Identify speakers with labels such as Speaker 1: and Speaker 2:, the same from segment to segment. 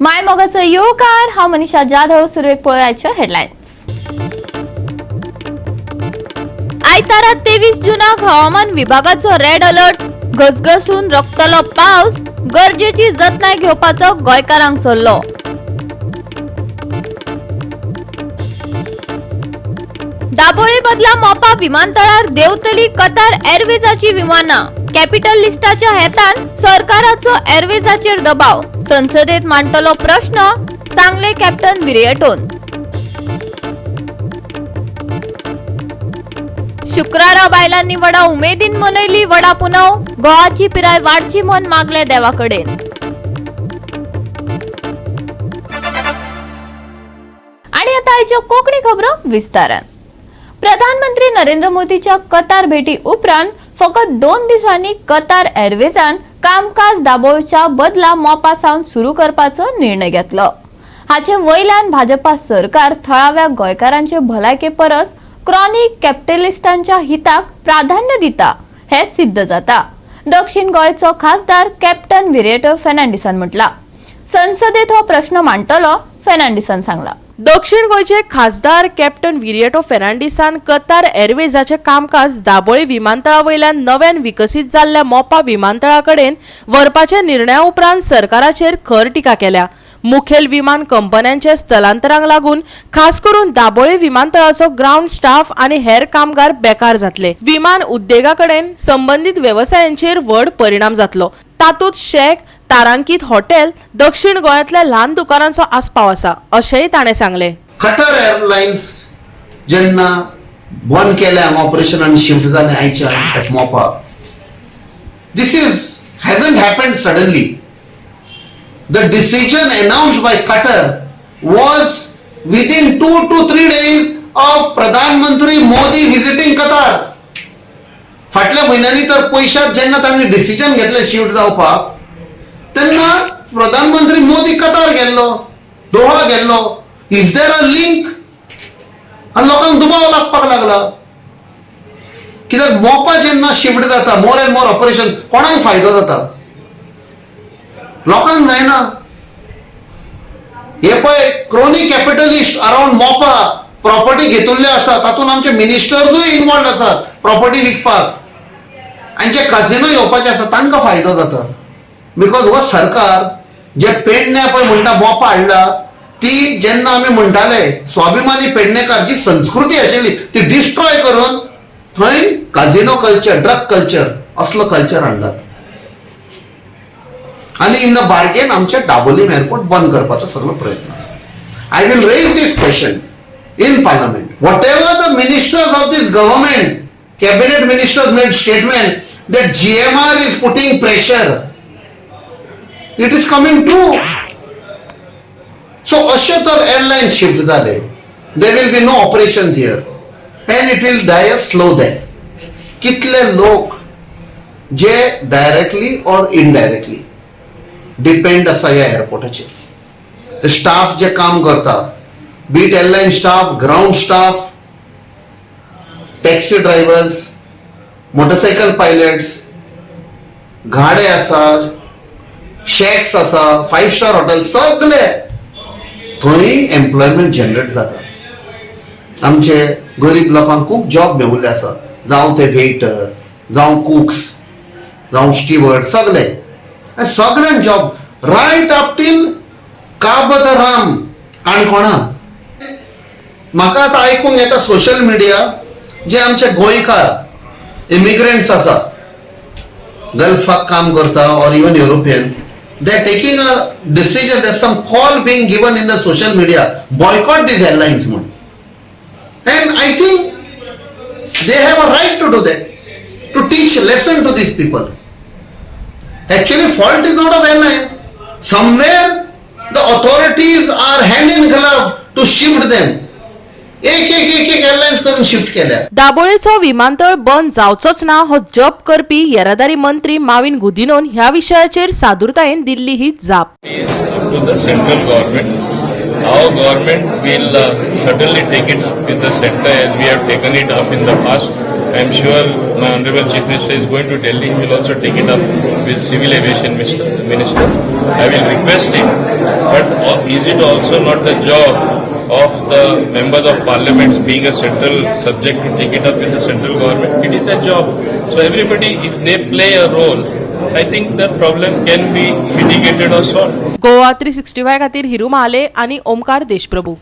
Speaker 1: माय मोगाचो येवकार. हांव मनीषा जाधव. सुरवेक पळोवयाच्यो हेडलायन्स. आयतारा 23 जुनाक हवामान विभागाचो रेड अलर्ट. घसघसून रकतलो पावस. गरजेची जतनाय घेवपाचो गोंयकारांक सल्लो. दाबोळी बदला मोपा विमानतळार देंवतली कतार एअरवेजाची विमानां. कॅपिटल लिस्टाच्या हेतान सरकाराचो एअरवेजाचेर दबाव. संसदेत मांडटलो प्रश्न, सांगले कॅप्टन विरियटोन. शुक्रारा बायलांनी वडा उमेदीन मनयली वडा पुनव. गोवाची पिराय वाडची म्हण मागले देवाकडेन. आणि आता आयच्यो कोंकणी खबरो विस्तारान. प्रधानमंत्री नरेंद्र मोदीच्या कतार भेटी उपरांत फकत 2 दिसांनी कतार एअरवेजान कामकाज दाबोळच्या बदला मोपा सावन सुरू करपाचो निर्णय घेतलो. हाचे वयल्यान भाजपा सरकार थळाव्या गोंयकारांचे भलायके परस क्रॉनिक कॅपिटलिस्टांच्या हिताक प्राधान्य दिता हे सिद्ध जाता, दक्षिण गोंयचो खासदार कॅप्टन विरियटो फेर्नांडीसान म्हटला. संसदेत हो प्रश्न मांडटलो, फेर्नांडीसान सांगला.
Speaker 2: दक्षिण गोंयचे खासदार कॅप्टन विरियटो फेर्नांडीसान कतार एअरवेजाचे कामकाज दाबोळी विमानतळा वयल्यान नव्यान विकसीत जाल्ल्या मोपा विमानतळा कडेन व्हरपाच्या निर्णया उपरांत सरकाराचेर खर टिका केल्या. मुखेल विमान कंपन्यांच्या स्थलांतरांक लागून खास करून दाबोळी विमानतळाचो ग्रावंड स्टाफ आनी हेर कामगार बेकार जातले. विमान उद्देगा कडेन संबंदीत वेवसायांचेर व्हड परिणाम जातलो. तातूंत शॅक, तारांकीत हॉटेल, दक्षिण गोंयांतल्या ल्हान दुकानांचो आस्पाव आसा, अशेंय ताणें सांगलें.
Speaker 3: कटर एअरलायन्स जेन्ना बंद केलें हांगा ऑपरेशन आनी शिफ्ट जालें आयच्यान at Mopa, this is hasn't happened suddenly. The decision announced by Qatar was within 2 to 3 days of Pradhan Mantri Modi visiting Qatar. फाटल्या म्हयन्यांनी तर पयशात जेन्ना तांणी डिसिजन घेतलें शिफ्ट जावपाक, तेन्ना प्रधानमंत्री मोदी कतार गेल्लो, दोहा गेल्लो. Is there a link? आनी लोकांक दुबाव लागपाक लागला, कित्याक मोपा जेन्ना शिफ्ट जाता, मोर अँड मोर ऑपरेशन, कोणाक फायदो जाता? लोकांक जायना. हे पळय, crony capitalist around Mopa property घेतिल्ल्यो आसा. तातूंत आमचे मिनिस्टर्सूय इनवॉल्ड आसात प्रॉपर्टी विकपाक. आनी जे काजिनो येवपाचे आसा, तांकां फायदो जाता, because हो सरकार जे पेडण्या पळय म्हणटा मोपा हाडला, ती जेन्ना आमी म्हणटाले स्वाभिमानी पेडणेकार, जी संस्कृती आशिल्ली ती डिस्ट्रॉय करून थंय काजिनो कल्चर, ड्रग कल्चर असलो कल्चर हाडलात आनी इन the bargain आमचे डाबोलीम एअरपोर्ट बंद करपाचो सगळो प्रयत्न आसा. I will raise this question in Parliament. Whatever the ministers of this government, cabinet ministers, made statement that GMR is putting pressure, it is coming true. So अशें तर airline shift जाले, there will be no operations here and it will die a slow death. कितले लोक जे directly or indirectly depend आसा ह्या एअरपोर्टाचेर, ते staff जे काम करता, be it airline staff, ground staff, taxi drivers, motorcycle pilots, गाडे आसा, शॅक्स आसा, फायव स्टार हॉटेल, सगळे थंय एम्प्लॉयमेंट जनरेट जाता. आमचे गरीब लोकांक खूब जॉब मेवल्ले आसा, जावं ते वेटर, जावं कुक्स, जावं स्टिवर्ड, सगळे सगळ्यांक job, right up till Cabo the Ram, काणकोणा. म्हाका आतां आयकूंक येता सोशल मिडिया, जे आमचे गोंयकार इमिग्रंट्स आसा, गल्फाक काम करता or even European, they are taking a decision. There some call being given in the social media, boycott these airlines म्हूण, and I think they have a right to do that, to teach lesson to these people. Actually, fault is not of airlines. Somewhere the authorities are hand in glove to shift them. एक एक एक एक airlines करून shift केल्या.
Speaker 2: दाबोळीचो विमानतळ बंद जावचोच ना हो जप करपी येरादारी मंत्री माविन गुदिनोन ह्या विशयाचेर सादुरतायेन दिल्ली ही जाप.
Speaker 4: Is up to the central government. Our government will certainly take it up with the center as we have taken it up in the past. I am sure my Honorable Chief Minister is going to Delhi. He will also take it up with Civil Aviation Minister. I will request him. But is it also not the job of the members of parliament, being a central subject, to take it up with the central government? It is a job. So everybody, if they play a role, I think the problem can be mitigated or solved.
Speaker 2: Goa 365 खातीर हिरू महाले आनी ओमकार देशप्रभू.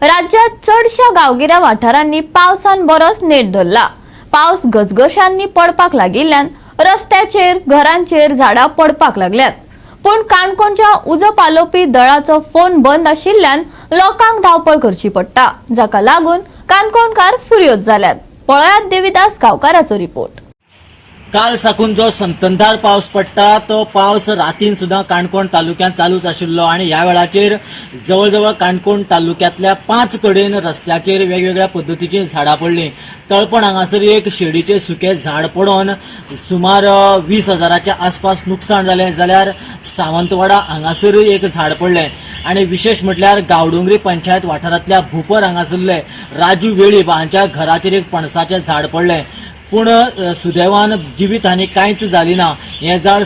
Speaker 1: राज्यात चडश्या गांवगिऱ्या वाठारांनी पावसान बरोच नेट धरला. पावस घसघशांनी पडपाक लागिल्ल्यान रस्त्याचेर, घरांचेर झाडां पडपाक लागल्यात. पूण काणकोणच्या उजो पालोवपी दळाचो फोन बंद आशिल्ल्यान लोकांक धांवपळ करची पडटा, जाका लागून काणकोणकार फुर्योज जाल्यात. पळयात देविदास गांवकाराचो रिपोर्ट.
Speaker 5: काल साकून जो संतनधार पावस पडटा तो पावस रातीन सुद्दां काणकोण तालुक्यांत चालूच आशिल्लो आनी ह्या वेळाचेर जवळ जवळ काणकोण तालुक्यांतल्या 5 कडेन रस्त्याचेर वेगवेगळ्या पद्दतीचीं झाडां पडलीं. तळपण हांगासर एक शेडीचें सुकें झाड पडून सुमार 20,000च्या आसपास नुकसाण जालें, जाल्यार सावंतवाडा हांगासरूय एक झाड पडलें आनी विशेश म्हटल्यार गांवडोंगरी पंचायत वाठारांतल्या भूपर हांगासरले राजू वेळीप हांच्या घराचेर एक पणसाचें झाड पडलें, पूण सुदैवान जिवीत हानी कांयच जाली ना. हें झाड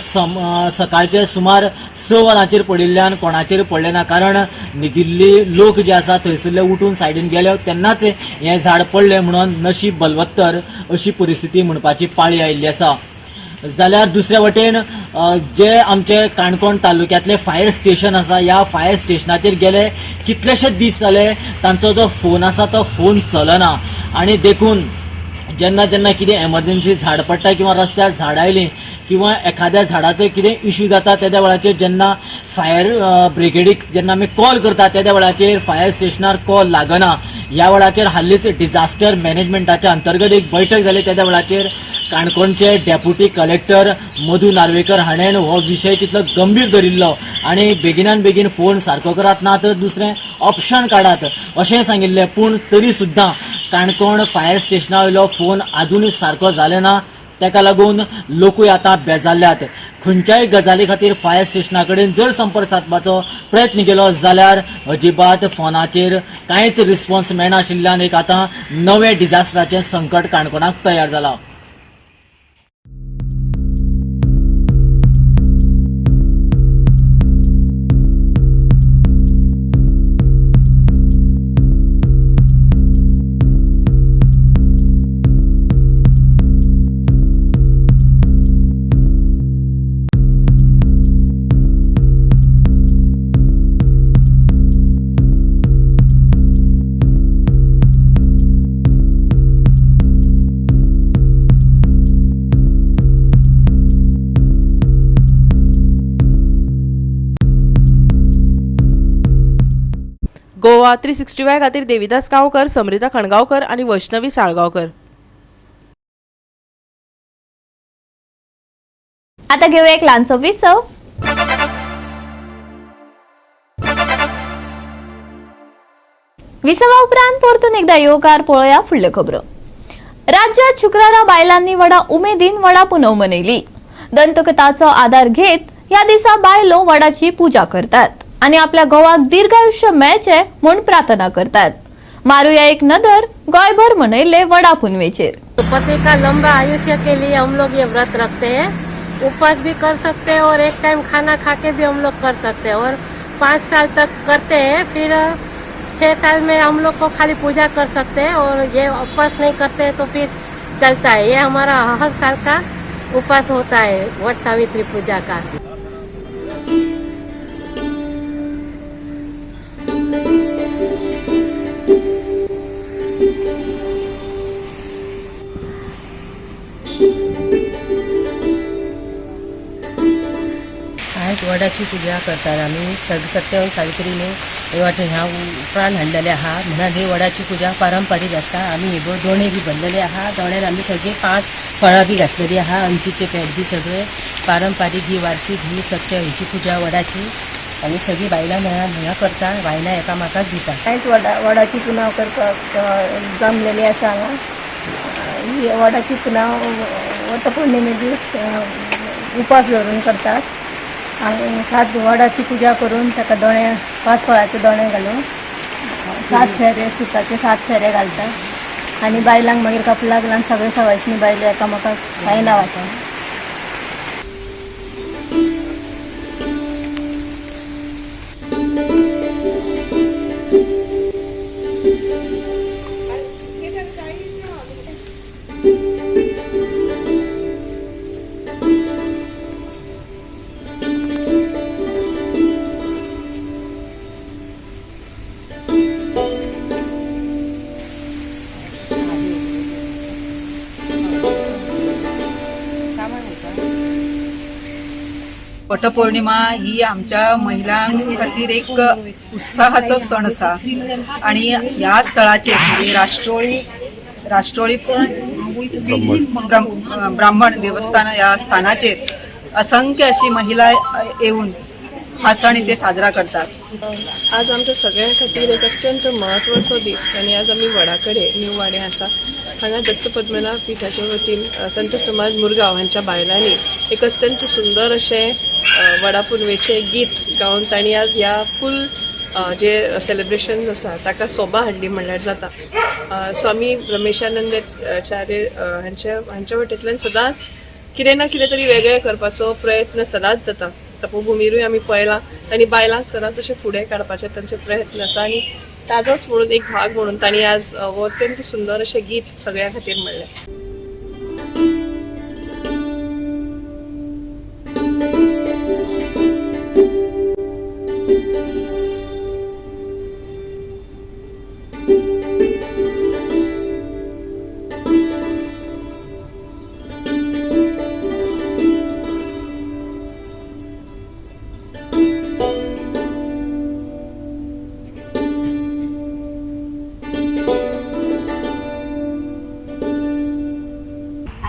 Speaker 5: सकाळचे सुमार 6 वरांचेर पडिल्ल्यान कोणाचेर पडलें ना, कारण न्हिदिल्ली लोक जे आसा थंयसरले उठून सायडीन गेले तेन्नाच हें झाड पडलें म्हणून नशीब बलवत्तर अशी परिस्थिती म्हणपाची पाळी आयिल्ली आसा. जाल्यार दुसऱ्या वटेन जे आमचे काणकोण तालुक्यांतले फायर स्टेशन आसा, ह्या फायर स्टेशनाचेर गेले कितलेशे दीस जाले तांचो जो फोन आसा तो फोन चलना आनी देखून जेन्ना जेन्ना कितें एमर्जन्सी झाड पडटा किंवा रस्त्यार झाडां आयलीं किंवा एखाद्या झाडाचो कितें इशू जाता तेद्या वेळाचेर जेन्ना फायर ब्रिगेडीक जेन्ना आमी कॉल करता तेद्या वेळाचेर फायर स्टेशनार कॉल लागना. ह्या वेळाचेर हालींच डिजास्टर मॅनेजमेंटाच्या अंतर्गत एक बैठक जाली, तेद्या वेळाचेर काणकोणचे डेप्युटी कलेक्टर मधू नार्वेकर हाणें हो विशय तितलो गंभीर धरिल्लो आनी बेगिनान बेगीन फोन सारको करात ना तर दुसरें ऑप्शन काडात अशें सांगिल्लें, पूण तरी सुद्दां काणकोण फायर स्टेशना वयलो फोन आजुनूय सारको जाले ना. ताका लागून लोकूय आतां बेजारल्यात. खंयच्याय गजाली खातीर फायर स्टेशना कडेन जर संपर्क सादपाचो प्रयत्न केलो जाल्यार अजिबात फोनाचेर कांयच रिस्पॉन्स मेळनाशिल्ल्यान एक आतां नवें डिजास्टराचें संकट काणकोणाक तयार जालां.
Speaker 2: गोवा 365 खातीर देविदास गांवकर, समरिता खणगांवकर आनी वैष्णवी साळगांवकर.
Speaker 1: आता घेऊया एक ल्हानसो विसव. विसवा उपरांत परतून एकदा येवकार पळोवया फुडल्यो खबरो. राज्यात शुक्रारा बायलांनी व्हडा उमेदीन वडा पुनव मनयली. दंतकथाचो आदार घेत ह्या दिसा बायलो वडाची पुजा करतात आनी आपल्या घोवाक दीर्घायुष्य मेळचें म्हूण प्रार्थना करतात. मारुया एक नदर गोंयभर मनयल्ले वडा पुनवेचेर.
Speaker 6: पति का लंबा आयुष्य के लिए हम लोग ये व्रत रखते हैं. उपवास भी कर सकते हैं और एक टाइम खाना खा के भी हम लोग कर सकते हैं और 5 साल तक करते हैं. फिर 6 साल में हम लोग को खाली पूजा कर सकते हैं और ये उपवास नहीं करते हैं तो फिर चलता है. ये हमारा हर साल का उपवास होता है वट सावित्री पूजा का.
Speaker 7: आयज वडाची पुजा करतात आमी. सत्यवान सावित्रीने देवाचे ह्या प्राण हाडलेले आहा म्हणून ही वडाची पुजा पारंपारीक आसता. आमी हे दोणे बी भरलेले आहा, दोण्यान आमी सगळीं 5 फळां बी घातलेली आहा, अंजीचे पेट बी सगळे पारंपारीक ही वार्षिक ही सत्य हेची पुजा वडाची आमी सगळीं बायलां मेळान हांगा करता, बायलां एकामेकाक दिता.
Speaker 8: आयज वडाची पुनाव करपाक जमलेली आसा हांगा. ही वडाची पुनाव वटपौर्णिमे दीस उपास धरून करतात. 7 वडाची पुजा करून ताका दोणे 5 फळाचे दोणे घालून 7 फेरे सुताचे 7 फेरे घालतात. आनी बायलांक मागीर कपलाक लावन सगळे सवायशिणी बायलो एकामेकाक बायलां वता.
Speaker 9: वटपौर्णिमा ही आमच्या महिलां खातीर एक उत्साहाचो सण आसा आणि ह्या स्थळाचेर म्हणजे राष्ट्रोळी राष्ट्रोळी ब्राह्मण देवस्थान ह्या स्थानाचेर असंख्य अशी महिला येऊन हा सण इथे साजरा करतात.
Speaker 10: आज आमच्या सगळ्यां खातीर एक अत्यंत म्हत्वाचो दीस आनी आज आमी वडा कडेन न्यू वाडें आसा हांगा दत्त पद्मनाभ पिठाच्या वतीन संत समाज मुरगांव हांच्या बायलांनी एक अत्यंत सुंदर अशें वडा पुनवेचें गीत गावन तांणी आज ह्या फूल जे सेलिब्रेशन आसा ताका सोबा हाडली म्हणल्यार जाता. स्वामी रमेशानंदाचार्य हांच्या वटेंतल्यान सदांच कितें ना कितें तरी वेगळें करपाचो प्रयत्न सदांच जाता. तपोभुमीरूय आमी पळयलां आनी बायलांक सदांच अशें फुडें काडपाचे तांचे प्रयत्न आसा आनी ताजोच म्हणून एक भाग म्हणून तांणी आज हो अत्यंत सुंदर अशें गीत सगळ्यां खातीर म्हणलें.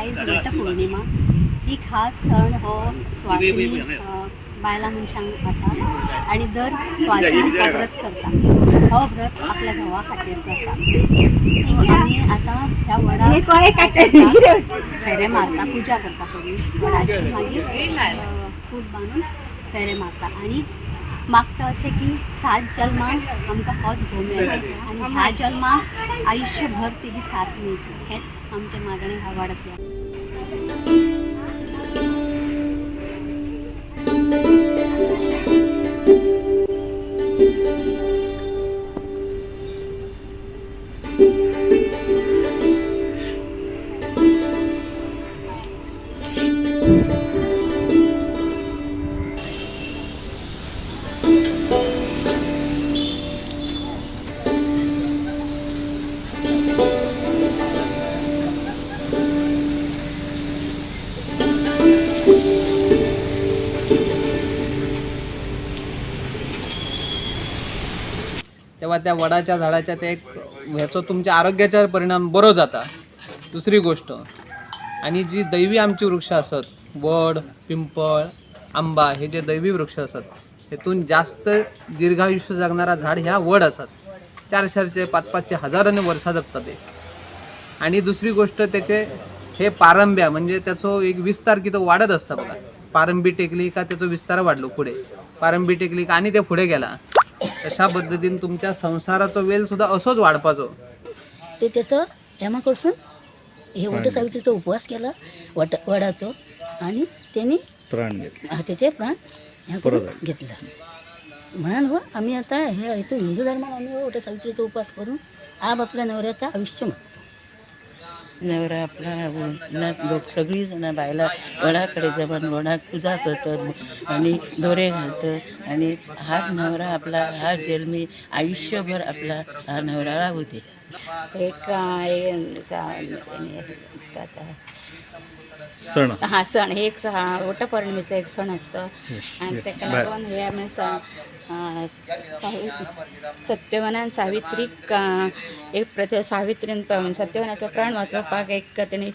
Speaker 11: आयज वटपौर्णिमा ही खास सण हो सुवासिनी बायलां मनशांक आसा आनी दर सुवासिनी हो व्रत करता. हो व्रत आपल्या घोवा खातीर करता. सो आमी आतां ह्या वडाक फेरे मारता, पुजा करता पयलीं वडाची, मागीर सूत बांदून फेरे मारता आनी मागता अशें की 7 जल्मांक आमकां होच घोव मेळचो आनी ह्या जल्माक आयुश्यभर तेजी साथ मेळची, हें आमचें मागणें ह्या वडांतल्यान.
Speaker 12: तेव्हा त्या वडाच्या झाडाच्या ते एक ह्याचो तुमच्या आरोग्याचेर परिणाम बरो जाता. दुसरी गोष्ट, आणि जी दैवी आमची वृक्ष आसत, वड, पिंपळ, आंबा हे जे दैवी वृक्ष आसत हेतून जास्त दीर्घायुष्य जगणारा झाड ह्या वड आसत. 400-400, 500-500 हजारांनी वर्सां जगता ते. आणि दुसरी गोष्ट त्याचे हे पारंब्या म्हणजे त्याचो एक विस्तार की तो वाढत असता बघा. पारंबी टेकली का त्याचो विस्तार वाढलो पुढे, पारंबी टेकली का आणि ते पुढे गेला. तशा पद्धतीन तुमच्या संसाराचो वेल सुद्धा असोच वाढपाचो.
Speaker 13: ते त्याचं हेमा कडसून हे वटसावित्रीचा उपवास केला वडाचो आणि त्यांनी
Speaker 14: प्राण घेतले,
Speaker 13: त्याचे प्राण घेतला म्हणून हो आम्ही आता हे इथं हिंदू धर्मात आम्ही वटसावित्रीचा उपवास करून आप आपल्या नवऱ्याचं आयुष्य मागतो.
Speaker 15: नवरा आपला लोक सगळी जण बायलां वडा कडेन जमन वडाक पुजा करतात आणि दोरे घालतात आणि हा नवरा आपला हा जन्मी आयुष्यभर आपला हा नवरा राहू दे.
Speaker 16: एक
Speaker 14: सण,
Speaker 16: हा सण हे एक वटपौर्णिमेचा एक सण असतो आणि ताका लागून हे आमी सत्यवानान सावित्रीक एक प्रति सावित्रीन सत्यवानाचो प्राण वाचोवपाक एक तेणी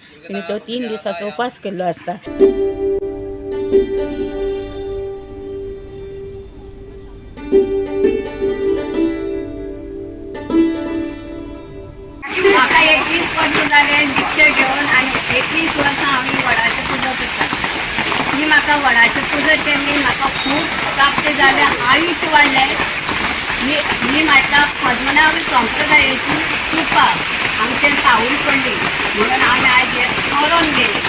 Speaker 16: तो 3 दिसाचो उपास केल्लो आसता.
Speaker 8: म्हाका 21 वर्सां जालें दीक्षा घेवन आनी 21 वर्सां हांव ही वडाची पुजा करता. ही म्हाका वडाची पुजा केली, म्हाका खूब प्राप्त जालें, आयुश्य वाडलें.
Speaker 16: ही माता पद्मनाभ संप्रदायेची कृपा आमचेर सावळी पडली म्हणून आमी आयज हें करून गेले.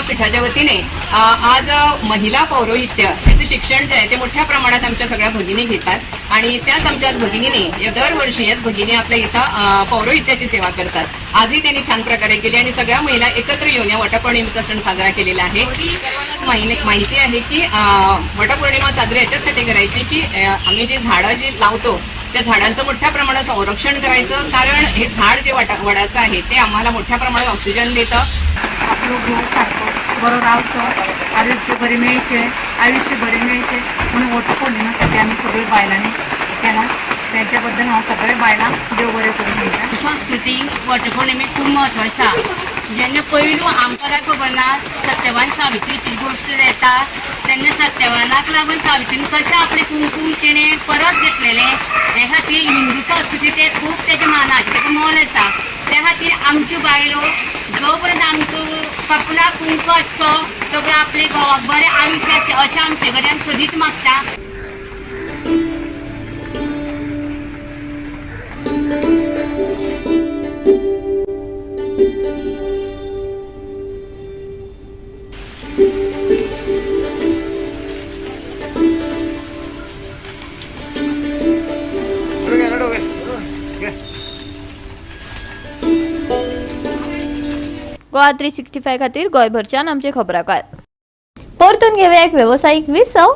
Speaker 14: पिठाच्या वतीने आज महिला पौरोहित्य याचं शिक्षण जे आहे ते मोठ्या प्रमाणात आमच्या सगळ्या भगिनी घेतात आणि त्याच आमच्या भगिनीने दरवर्षी याच भगिनी आपल्या इथं पौरोहित्याची सेवा करतात. आजही त्यांनी छान प्रकारे केली आणि सगळ्या महिला एकत्र येऊन या वटपौर्णिमेचा सण साजरा केलेला आहे. सर्वांनाच माहिती आहे की वटपौर्णिमा साजरी याच्यासाठी करायची की आम्ही जे झाडं जी लावतो त्या झाडांचं मोठ्या प्रमाणात संरक्षण करायचं, कारण हे झाड जे वडाचं आहे ते आम्हाला मोठ्या प्रमाणात ऑक्सिजन देतं.
Speaker 17: आपलो घोव सारको बरो रावचो, आरोग्य बरें मेळचें, आयुश्य बरें मेळचें म्हणून वटपौर्णिमेसाठी आमी सगळ्यो बायलांनी केला. तेच्या बद्दल हांव सगळ्या बायलांक देव बरें करूं म्हणटा.
Speaker 16: संस्कृती वटपौर्णिमेक खूब म्हत्व आसा. जेन्ना पयलू आमकां काय खबर ना सत्यवान सावित्रीची गोश्ट येता तेन्ना सत्यवानाक लागून सावित्रीन कशें आपलें कुंकूम तिणें परत घेतलेलें हे खातीर हिंदू संस्कृती ते खूब तेजे मानाचें तेजें मोल आसा. त्या खातीर आमच्यो बायलो जो पर्यंत आमचो कपला कुंकू आसचो तो पर्यंत आपले घोवाक बरें आयुश्य आसचें अशें आमचे कडेन सदींच मागता.
Speaker 1: गोवा 365 खातीर गोंयभरच्यान आमचे खबराकार. परतून घेवया एक वेवसायीक विसव.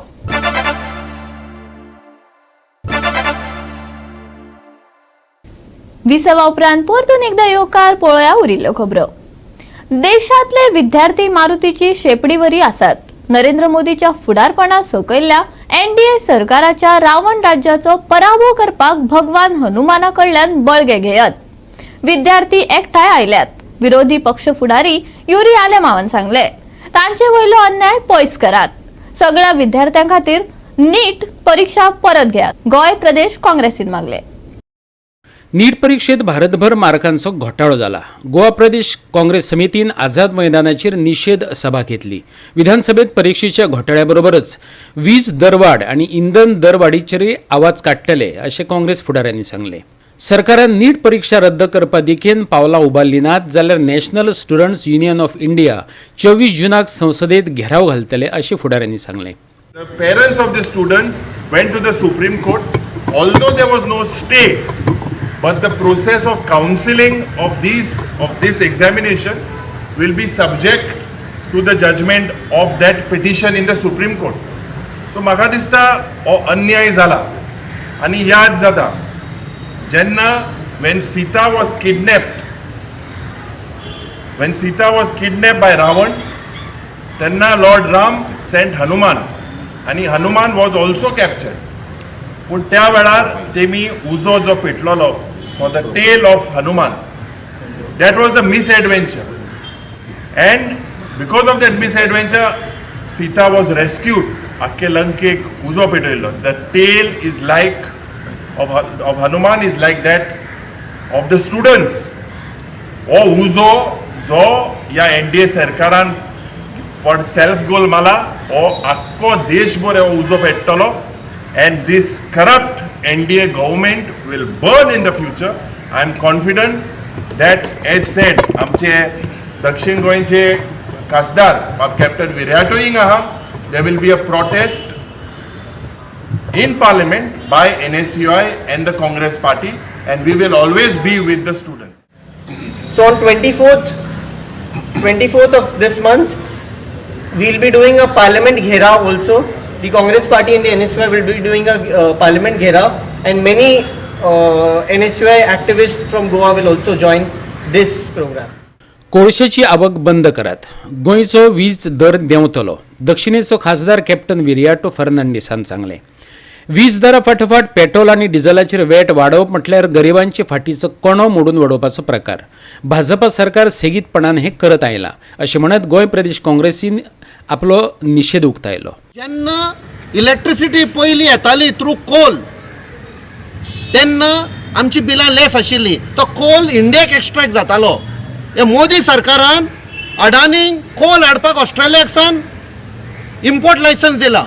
Speaker 1: विसवा उपरांत परतून एकदा येवकार पळोवया उरिल्ल्यो खबरो. देशांतले विद्यार्थी मारुतीची शेपडीवरी आसात. नरेंद्र मोदीच्या फुडारपणा सकयल्ल्या एनडीए सरकाराच्या रावण राज्याचो पराभव करपाक भगवान हनुमाना कडल्यान बळगे घेयात. विद्यार्थी एकठांय आयल्यात. विरोधी पक्ष फुडारी युरी आलेमावान सांगले तांचे वयलो अन्याय पयस करात. सगळ्या विद्यार्थ्यां खातीर नीट परीक्षा परत घेयात. गोंय प्रदेश काँग्रेसीन मागले.
Speaker 18: नीट परीक्षेत भारतभर मार्कांचो घोटाळो जाला. गोवा प्रदेश काँग्रेस समितीन आझाद मैदानाचेर निषेध सभा घेतली. विधानसभेत परीक्षेच्या घोटाळ्याबरोबरच वीज दरवाड आनी इंधन दरवाडीचेरय आवाज काडटले अशें काँग्रेस फुडाऱ्यांनी सांगलें. सरकारान नीट परीक्षा रद्द करपा दिकेन पावलां उबारली नात जाल्यार National Students Union of India 24 जुनाक संसदेत घेराव घालतले अशें फुडाऱ्यांनी सांगलें.
Speaker 19: The parents of the students went to the Supreme Court. Although there was no stay, but the process of counseling of this examination will be subject to the judgment of that petition in the Supreme Court. So म्हाका दिसता हो अन्याय जाला आनी याद जाता जेन्ना when Sita was kidnapped by Ravan, तेन्ना Lord Ram sent Hanuman आनी हनुमान वॉज ऑल्सो कॅप्चर्ड. पूण त्या वेळार तेमी उजो जो पेटलोलो for the tail of Hanuman, that was the misadventure, and because of that misadventure Sita was rescued. आख्खे लंकेक उजो पेटयल्लो. The tail is like of Hanuman is like that of the students. हो उजो जो ह्या एनडीए सरकारान फॉर सेल्फ गोल माला, हो आख्खो देशभर हो उजो पेट्टलो and this corrupt NDA government will burn in the future. I am confident that, as said, आमचे दक्षिण गोंयचे खासदार बाब कॅप्टन विर्याटो हिंग आहा, there will be a protest in parliament by NSUI and the Congress party, and we will always be with the students.
Speaker 20: So on 24th of this month, we will be doing a parliament gherao also. The Congress party and the NSUI will be doing a parliament gherao, and many NSUI activists from Goa will also join this program.
Speaker 18: कोळशेची आवक बंद करात, गोंयचो वीज दर देंवतलो, दक्षिणेचो खासदार captain Viriato फर्नांडीसान सांगलें. वीज दरा फाटोफाट पेट्रोल आनी डिझलाचेर वेट वाडोवप म्हटल्यार गरिबांचे फाटीचो कणो मोडून वडोवपाचो प्रकार. भाजपा सरकार सेगीतपणान हें करत आयलां अशें म्हणत गोंय प्रदेश काँग्रेसीन आपलो निशेध उक्तायलो.
Speaker 21: जेन्ना इलेक्ट्रिसिटी पयलीं येताली थ्रू कोल तेन्ना आमची बिलां लेस आशिल्लीं. तो कोल इंडियाक एक्स्ट्रॅक्ट जातालो. हे मोदी सरकारान अडानी कोल हाडपाक ऑस्ट्रेलियाक सावन इम्पोर्ट लायसन्स दिला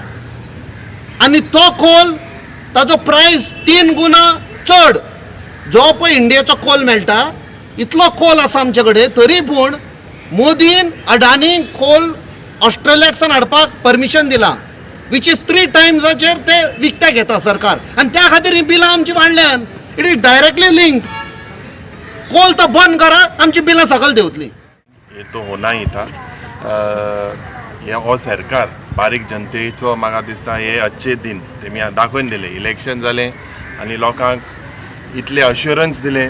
Speaker 21: आनी तो कोल ताजो प्रायस 3 गुणा चड जो पळय इंडियेचो कोल मेळटा इतलो कोल आसा आमचे कडेन, तरी पूण मोदीन अडानी कोल ऑस्ट्रेलियाकसान हाडपाक परमिशन दिलां, which is 3 टायम्साचेर ते विकते घेता सरकार, आनी त्या खातीर ही बिलां आमची वाडल्यान. It is directly linked. Coal तो बंद करा, आमची बिलां सकयल देंवतली.
Speaker 19: ये तो होना ही था. हे हो सरकार बारीक जनतेचो म्हाका दिसता हे अच्छे दिन तेमी दाखोवन दिले. इलेक्शन जालें आनी लोकांक इतले अश्युरन्स दिले,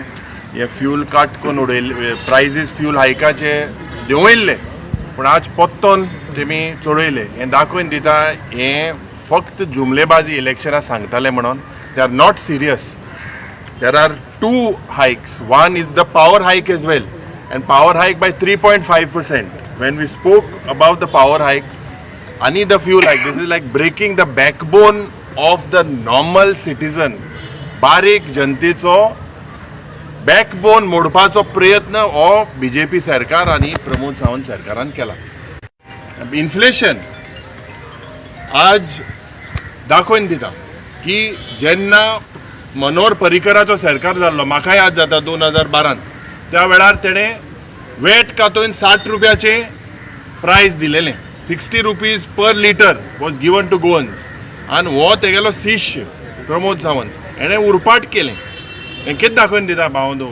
Speaker 19: हे फ्यूल कट करून उडयले, प्रायजीस फ्यूल हायकाचे देंवयल्ले, पूण आज पोत्तोन तेमी चडयले. हें दाखोवन दिता हें फक्त जुमलेबाजी इलेक्शनां सांगताले म्हणून. They are not serious. There are 2 hikes. One is the power hike as well, and power hike by 3.5%. When we spoke about the power hike ani the fuel hike, this is like breaking the backbone of the normal citizen. बारीक जनतेचो backbone मोडपाचो प्रयत्न हो BJP सरकार आनी प्रमोद सावंत सरकारान केला. Inflation आज दाखोवन दिता की जेन्ना मनोहर पर्रीकराचो सरकार जाल्लो, म्हाका याद जाता 2012 त्या वेळार तेणें वेट कातोवन 60 रुपयाचे प्रायस दिलेलें. 60 rupees per litre was given to Goans. आनी हो तेगेलो शिष्य प्रमोद सावंत हेणें उरपाट केलें. हें कितें दाखोवन दिता भावंदो?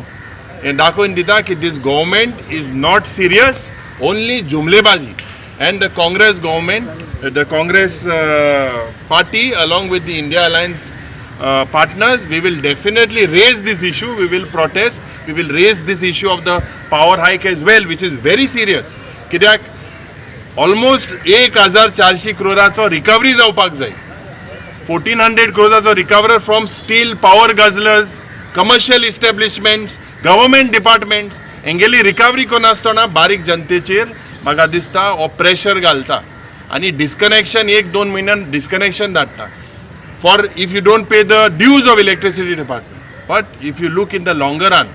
Speaker 19: हें दाखोवन दिता की this government is not serious, only जुमलेबाजी. And the Congress government, the Congress party along with the India Alliance partners, we will definitely raise this issue. We will protest. We will raise this issue of the power hike as well, which is very serious. कित्याक almost 1400 क्रोराचो recovery जावपाक जाय. 1400 क्रोराचो recovery from steel, power guzzlers, commercial establishments, government departments हेंगेली recovery करनासतना बारीक जनतेचेर म्हाका दिसता हो pressure घालता आनी disconnection 1-2 म्हयन्यान डिस्कनेक्शन धाडटा for if you don't pay the dues of electricity department. But if you look in the longer run,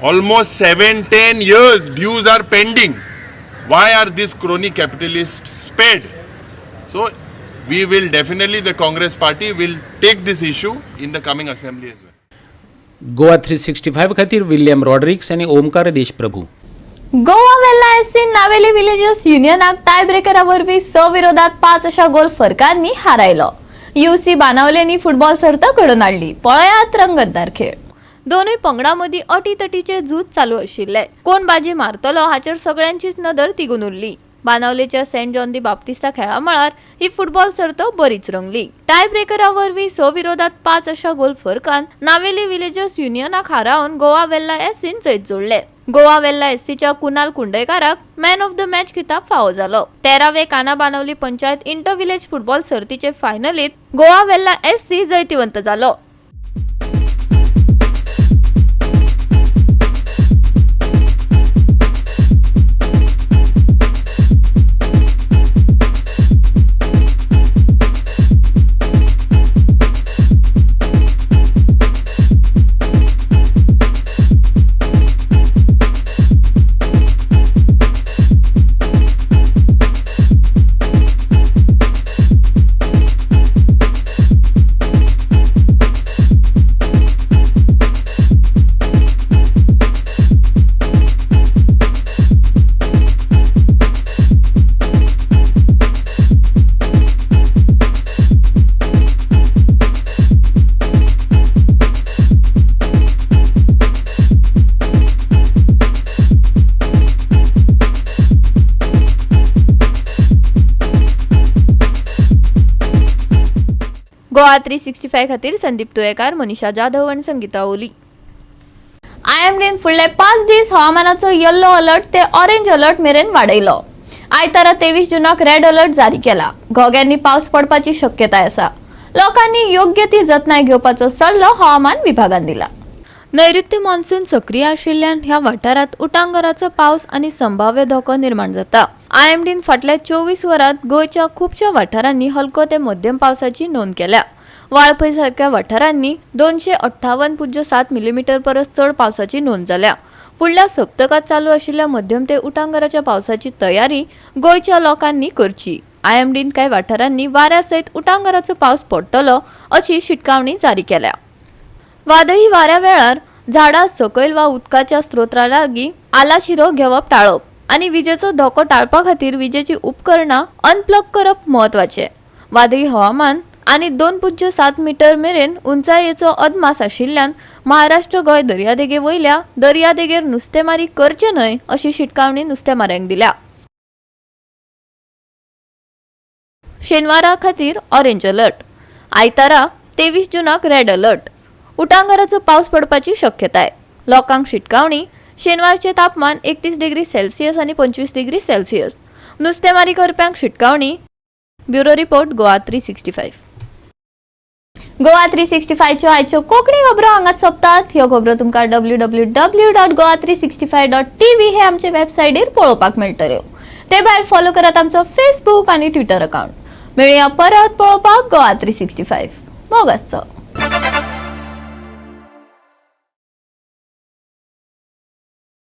Speaker 19: almost 7-10 years dues are pending. Why are these crony capitalists spared? So we will definitely, the Congress party will take this issue in the coming assembly as well.
Speaker 18: Goa 365 खातीर William Rodrigues आनी Omkar Deshprabhu.
Speaker 1: Goa Velha एससीन Navelim villagers युनियनाक tie ब्रेकरा वरवीं 6 विरोधात 5 अशा गोल फरकांनी हारायलो. UC बानावल्यांनी football सर्त घडोवन हाडली. पळयात रंगतदार खेळ. दोनूय पंगडां मदीं अटीतटीचे झूज चालू आशिल्ले. कोण बाजी मारतलो हाचेर सगळ्यांचीच नदर तिगून उरली. बानावलेच्या सेंट जॉन दी बाप्तिस्ता खेळा मळार ही फुटबॉल सर्त बरीच रंगली. टाय ब्रेकरा वरवीं 6 विरोधात 5 अशा गोल फरकान नावेली विलेजर्स युनियनाक हारावन गोवा वेल्ला एससीन जैत जोडले. गोवा वेल्ला एससीच्या कुणाल कुंडयकाराक मॅन ऑफ the match खिताब फावो जालो. 13वे Kana Benaulim panchayat inter village football सर्तीचे फायनलीत गोवा वेल्ला एससी जैतिवंत जालो. गोवा 365 खातीर संदीप तुयेकार, मनीषा जाधव आनी संगीता ओली. आयएमडीन फुडले 5 दीस हवामानाचो येल्लो अलर्ट ते ऑरेंज अलर्ट मेरेन वाडयलो. आयतारा 23 जूनाक रेड अलर्ट जारी केला. घोग्यांनी पावस पडपाची शक्यताय आसा. लोकांनी योग्य ती जतनाय घेवपाचो सल्लो हवामान विभागान दिला. नैऋत्य मान्सून सक्रीय आशिल्ल्यान ह्या वाठारांत उटांगराचो पावस आनी संभाव्य धोको निर्माण जाता. आयएमडीन फाटल्या 24 वरांत गोंयच्या खुबश्या वाठारांनी हलको ते मध्यम पावसाची नोंद केल्या. वाळपय सारक्या वाठारांनी 258.7 मिलीमीटर परस चड पावसाची नोंद जाल्या. फुडल्या सप्तकांत चालू आशिल्ल्या मध्यम ते उटांगराच्या पावसाची तयारी गोंयच्या लोकांनी करची. आयएमडीन कांय वाठारांनी वाऱ्या सयत उटांगाराचो पावस पडटलो अशी शिटकावणी जारी केल्या. वादळी वाऱ्या वेळार झाडां सकयल वा उदकाच्या स्त्रोत्रा लागीं आलाशिरो घेवप टाळप आनी विजेचो धोको टाळपा खातीर विजेची उपकरणां अनप्लग करप म्हत्वाचें. वादळी हवामान आनी 2.7 मीटर मेरेन उंचायेचो अदमास आशिल्ल्यान महाराष्ट्र गोंय दर्यादेगे वयल्या दर्यादेगेर नुस्तेमारी करचे न्हय अशी शिटकावणी नुस्तेमाऱ्यांक दिल्या. शेनवारा खातीर ऑरेंज अलर्ट, आयतारा 23 जूनाक रेड अलर्ट. उटांगाराचो पावस पडपाची शक्यताय. लोकांक शिटकावणी. शेनवारचें तापमान 31 डिग्री सेल्सियस आनी 25 डिग्री सेल्सियस. नुस्तेमारी करप्यांक शिटकावणी. Bureau report, Goa 365. Goa 365च्यो आयच्यो कोंकणी खबरो हांगाच सोंपतात. ह्यो खबरो तुमकां www.goa365.tv हे आमचे वेबसायटीर पळोवपाक मेळटल्यो. ते भायर फॉलो करात आमचो फेसबूक आनी ट्विटर अकाउंट. मेळया परत पळोवपाक गोवा 365. मोग आसचो.